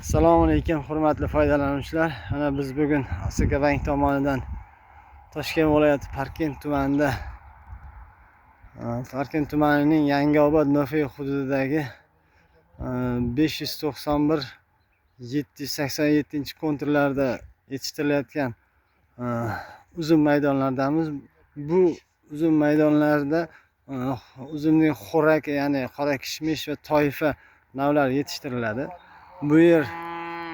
Assalomu alaykum, hurmatli foydalanuvchilar. Mana biz bugun Asakabank tomonidan Toshkent viloyati Parkent tumanida, Parkent tumanining Yangiobod MFI hududidagi 591 787 konturlarda yetishtirilayotgan uzum maydonlaridamiz. Bu uzum maydonlarida uzumning xo'rak, ya'ni qora kishmish va toifa navlari yetishtiriladi. Bu yer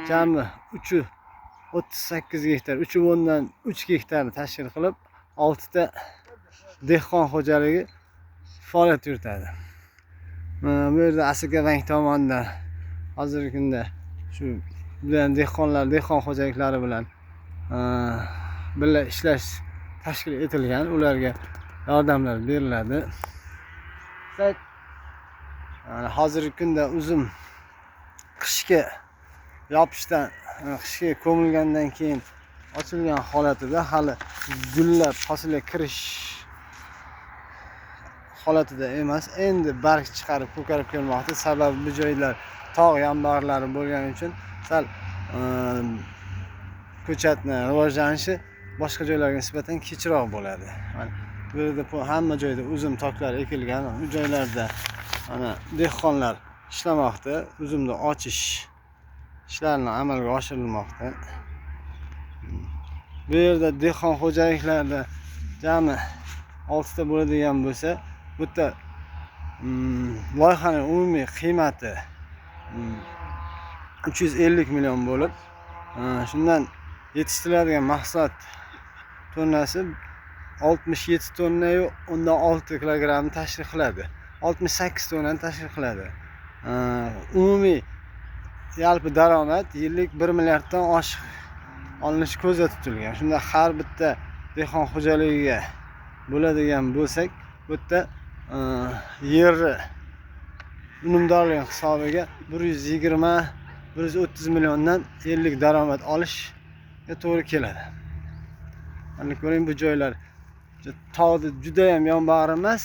jami 3,38 gektar, 3,3 gektarni tashkil qilib, 6 ta dehqon xo'jaligi faoliyat yuritadi. Mana bu yerda Asakabank tomonidan hozirgi kunda shu bilan dehqonlar, dehqon xo'jaliklari bilan birga ishlash tashkil etilgan, ularga yordamlar beriladi. Hozirgi kunda uzum qishki yopishdan, qishga ko'milgandan keyin ochilgan holatida, hali gullab hosilga kirish holatida emas, endi barg chiqarib ko'karib kelmoqda. Sababi bu joylar tog' yonbag'rlari bo'lgani uchun sal ko'chatni rivojlanishi boshqa joylarga nisbatan kechroq bo'ladi. Mana bu yerda hamma joyda uzum toklari ekilgan. Bu joylarda mana dehqonlar ishlamoqda, uzumni ochish ishlarini amalga oshirilmoqda. Bu yerda dehqon xo'jaliklarida jami 6 ta bo'ladigan bo'lsa, bu yerda loyihaning umumiy qiymati 350 million bo'lib, shundan yetishtiriladigan mahsulot tonnasi 67 tonnayu 0,6 kilogrammni tashkil qiladi, 68 tonnani tashkil qiladi. Umumiy yalpi daromad yillik 1 milliarddan oshiq olinishi ko'zda tutilgan. Shunda har bitta dehqon xo'jaligiga bo'ladigan bo'lsak, bu yerda yerni unumdorligi hisobiga 120, 130 milliondan yillik daromad olishga to'g'ri keladi. Mana ko'ring, bu joylar tog'ni judayam yonbag'ri emas,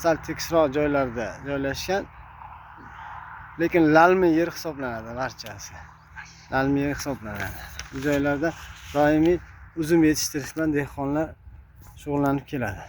sal tekisroq joylarda joylashgan, lekin lalmi yer hisoblanadi, barchasi lalmi yer hisoblanadi. Bu joylarda doimiy uzum yetishtirish bilan dehqonlar shug'ullanib keladi.